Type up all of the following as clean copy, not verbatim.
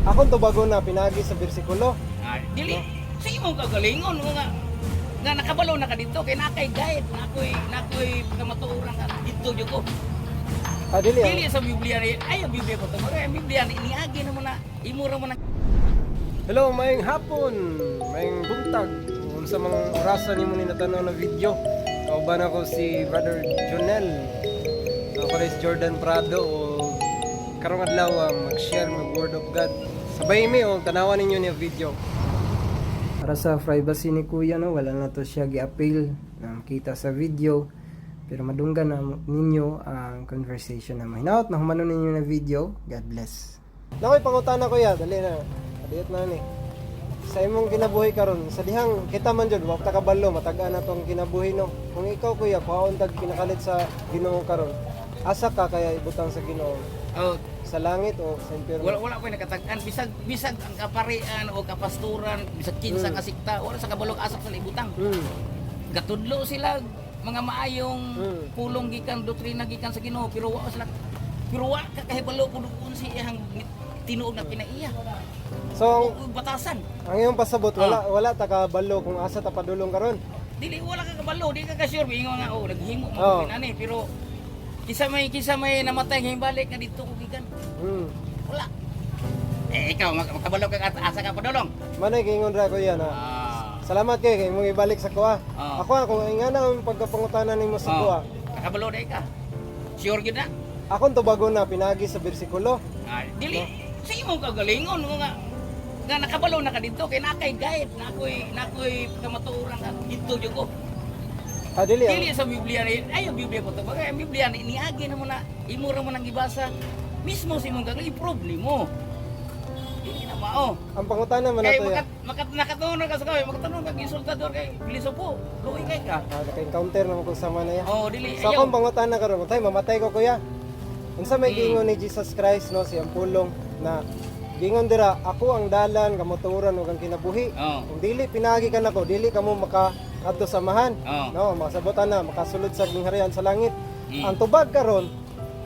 Akong tubagon na pinaagi sa bersikulo. Ah, dili sa imong kagalingon mo nga nga nakabalo na ka dito kay nakay guide nakoy kamatuoran nga dito jud ko. Ah, dili. Dili sa Biblia ni, ay, ang Biblia ko to. Ang Biblia ni niagi na mo na imo ra mo na. Hello, maayong hapon, maayong buntag. Unsa mang orasa nimo ni natanaw na video. Kauban ako si Brother Jonel. Ako rin si Jordan Prado o karong adlaw mag-share mag Word of God. Sabay mi og tanawan ninyo niya video. Para sa privacy ni Kuya, no, wala na to siya gi-appeal na makita sa video. Pero madunggan na ninyo ang conversation na mahinaot na humano ninyo na video. God bless. Nakoy pangutana, kuya, dali na. Adiyot na ni. Sa imong kinabuhi karon, sa dihang kita man jud wa ta kabalo matag-an na tong kinabuhi, no. Kung ikaw, kuya, kuhaon tag kinakalit sa Ginoo karon. Asa ka kaya ibutang sa Ginoo? Oh, Sa langit o sa impyerno? Wala wala koy nakatag-an bisag bisag ang kaparian o kapasturan, bisag kinsa ka sikta, wala sa kabalog asak sa ibutang. Gatudlo sila mga maayong pulong gikan doktrina gikan sa Ginoo, pero wa sila, pero wa ka kahibalo kung unsa iyang tinuod na kinaiya. So, O batasan. ang iyong pasabot, wala wala ta kabalo kung asa ta padulong karon. Dili, wala ka kabalo, di ka ka sure ingon nga, oh, naghimo mo oh. Ani pero kisa may namatay nga balik nga dito ko gikan. Wala. Eh ikaw makabalo ka asa ka padulong? Manay giingon ra, kuya, na. Salamat kay kay imong ibalik sa kuha. Ako kung ingana ang pagkapangutana nimo sa kuha. Nakabalo dai ka. Sure gyud na. Akong tubagon na pinaagi sa bersikulo. Ah, dili sa imong kagalingon mo nga nga nakabalo na ka dito kay nakay guide nakoy nakoy kamatuoran nga dito jud ko. Ah, dili. Dili sa Biblia ni, ay, ang Biblia ko to. Ang Biblia ni niagi na mo na imo ra mo nang gibasa mismo sa imong kagalingon, i-prove nimo. Dili na mao. Ang pangutana man Kay nato ya. makat makat nakatunong ka sa kaway, makatunong ka insultador kay biliso po. Luoy kay ka. Ah, naka-encounter naman ko sama na ya. Oh, dili So ayaw. akong pangutana karon, matay mamatay ko, kuya. Unsa may giingon ni Jesus Christ, no, siyang pulong na giingon dira, "Ako ang dalan, kamatuoran ug ang kinabuhi. Oh. Kung dili pinaagi ka nako, dili kamo maka adto sa Amahan." Oh. No, masabotan na makasulod sa gingharian sa langit. Ang tubag karon,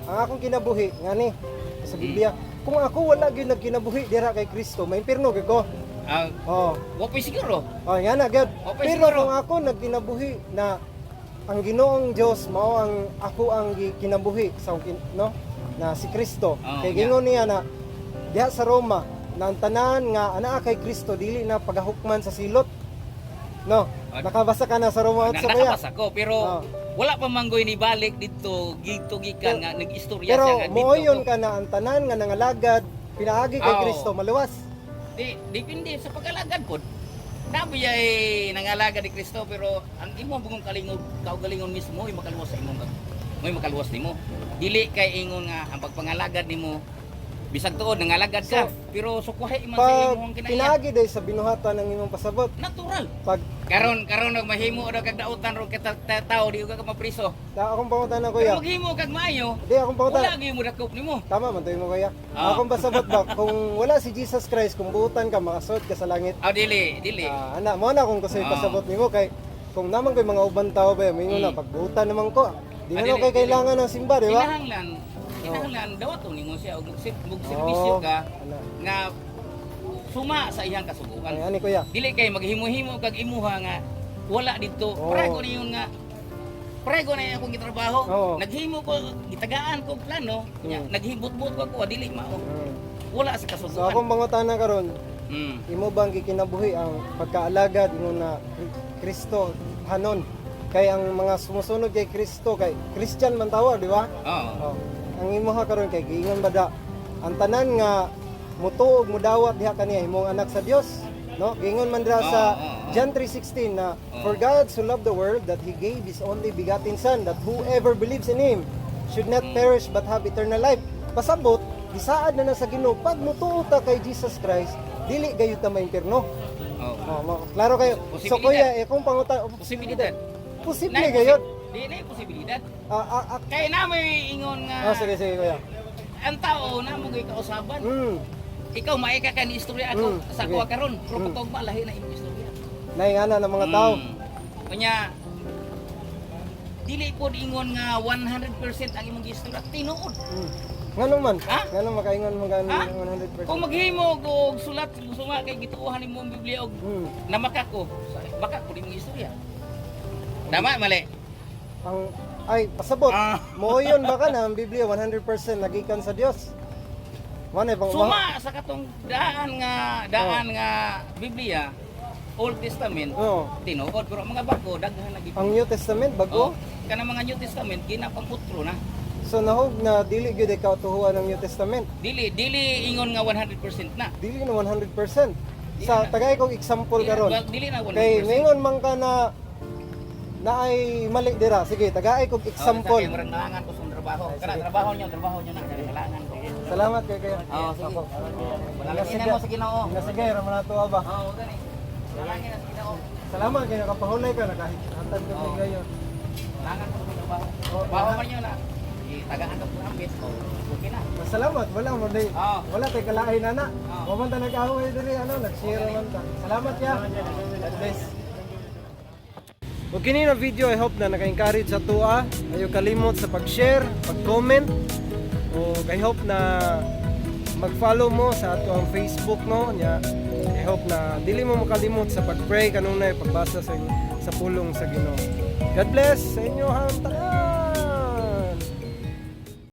ang akong kinabuhi ngani sa Biblia. Kung ako wala gyud nagkinabuhi dira kay Kristo, maimpirno gyud ko. Ah, Oh. wa pa siguro. Oh, nga na gyud. Okay, Pero siguro. kung ako nagkinabuhi na ang Ginoong Dios mao ang ako ang kinabuhi sa no na si Kristo. Oh, Kay gingon niya na diha sa Roma na ang tanan nga anaa kay Kristo dili na pagahukman sa silot. No, nakabasa ka na sa Roma 8, kuya. Nakabasa ko pero wala pa manggoy ni balik dito gito gikan nga nag-istorya Pero siya nga dito. mooyon ka na ang tanan nga nangalagad pinaagi kay Kristo maluwas. Di depende sa pag-alagad pod. Nabi ay nangalagad ni Kristo, pero ang imong bugong kalingod kaugalingon mismo ay makaluwas sa imong mo'y makaluwas nimo. Dili kay ingon nga ang pagpangalagad nimo bisag tuod nangalagad ka So, pero sukwahi man sa Pag imong kinaiya. pinaagi day sa binuhatan ng imong pasabot, Natural. pag Karon karon nag mahimo daw kag dautan ro kita tao di ka mapriso. Ta, akong pangutana, Pero kuya. maghimo kag maayo, Di akong pangutana. wala gyud mo dakop nimo. Tama man to mo, kuya. Ah. Akong pasabot ba kung wala si Jesus Christ, kung buutan ka makasuot ka sa langit? Ah, dili, dili. Ah, ana mo na kung kusoy pasabot nimo kay kung naman koy mga uban tao ba moingon na pagbuutan naman ko. Di Ah, na dili, kay dili. kailangan ng simba, di ba? Kinahanglan, kinahanglan dawaton nimo siya og magserbisyo Oo, ka ana. nga suma sa iyang kasuguan. Ay, ani, kuya. Dili kay maghimo-himo kag imuha nga wala dito. Oo. Prego na yun nga prego na yun akong gitrabaho. Naghimo ko, gitagaan ko plano, nya, naghibot-bot ko ako, dili mao. Wala sa So kasuguan. akong pangutana karon, imo bang gikinabuhi ang pagkaalagad mo na Kristo hanon? Kay ang mga sumusunod kay Kristo kay Christian man tawag, di ba? Oo. Oh, ang imuha karon kay giingon ba da ang tanan nga mutuog mudawat diha kaniya imong anak sa Dios, no? Giingon man dira sa Oo, oo, oo. John 3:16 na "For God so loved the world that he gave his only begotten son, that whoever believes in him should not perish but have eternal life." Pasabot gisaad na na sa Ginoo pag mutuo ta kay Jesus Christ dili gayud ta maimpirno. Oo. Oh, klaro kayo. So Posibilidad. kuya, eh, kung pangutan Posibilidad. posible Nay, gayud. Di na posibilidad. Ah, ah, ah. Kay na may ingon nga Oh, sige sige, kuya. Ang tao na mo gyud kausaban. Ikaw maika ka ni istorya ako sa kuha karon, pero patugma lahi na imong istorya. Naingana ng mga tao. Kanya dili pod ingon nga 100% ang imong istorya tinuod. Ngano man? Ha? Ngano makaingon mo gani Ha? 100%? Kung maghimo og sulat suma kay gituohan nimo ang Biblia og namaka ko, baka ko nimong istorya. Tama, mali? Ang ay pasabot. Ah. Mooyon ba ka na ang Biblia 100% nagikan sa Dios? Manay pang Suma sa katong daan nga Biblia, Old Testament, tinuod, pero ang mga bago daghan na gid. Ang New Testament bago. Oh, kanang mga New Testament ginapang utro na. So nahog na dili gyud ikaw tuhuan ang New Testament. Dili ingon nga 100% na. Dili na 100%. Sa tagay kong example Dili, karon. dili na 100%. Kay mingon man ka na na ay mali dira. Sige, tagay kong example. Oh, murag nalangan ko sa trabaho. Ay, Kana sige. trabaho niyo na kana nalangan ko. Salamat kay kay. Oh, sige. Manalangin na mo sa Ginoo. Nasigay ra man ato ba. Oo, gani. Manalangin na sa Ginoo. Salamat kay nakapahulay ka, nakahatag ka kay gayon. Nalangan ko sa trabaho. Trabaho man niyo na. Tagaan ka po ang ambit. Oh, okay na. Salamat, wala mo day. Wala tay kalain ana. Wa man ta nag-away diri ano, nag-share man ta. Salamat ya. God bless. Ug kini na video, I hope na naka-encourage sa tua. Ayo kalimot sa pag-share, pag-comment. Ug I hope na mag-follow mo sa ato ang Facebook, no, nya. I hope na dili mo makalimot sa pag-pray kanunay, pagbasa sa pulong sa Ginoo. God bless sa inyo ang tanan.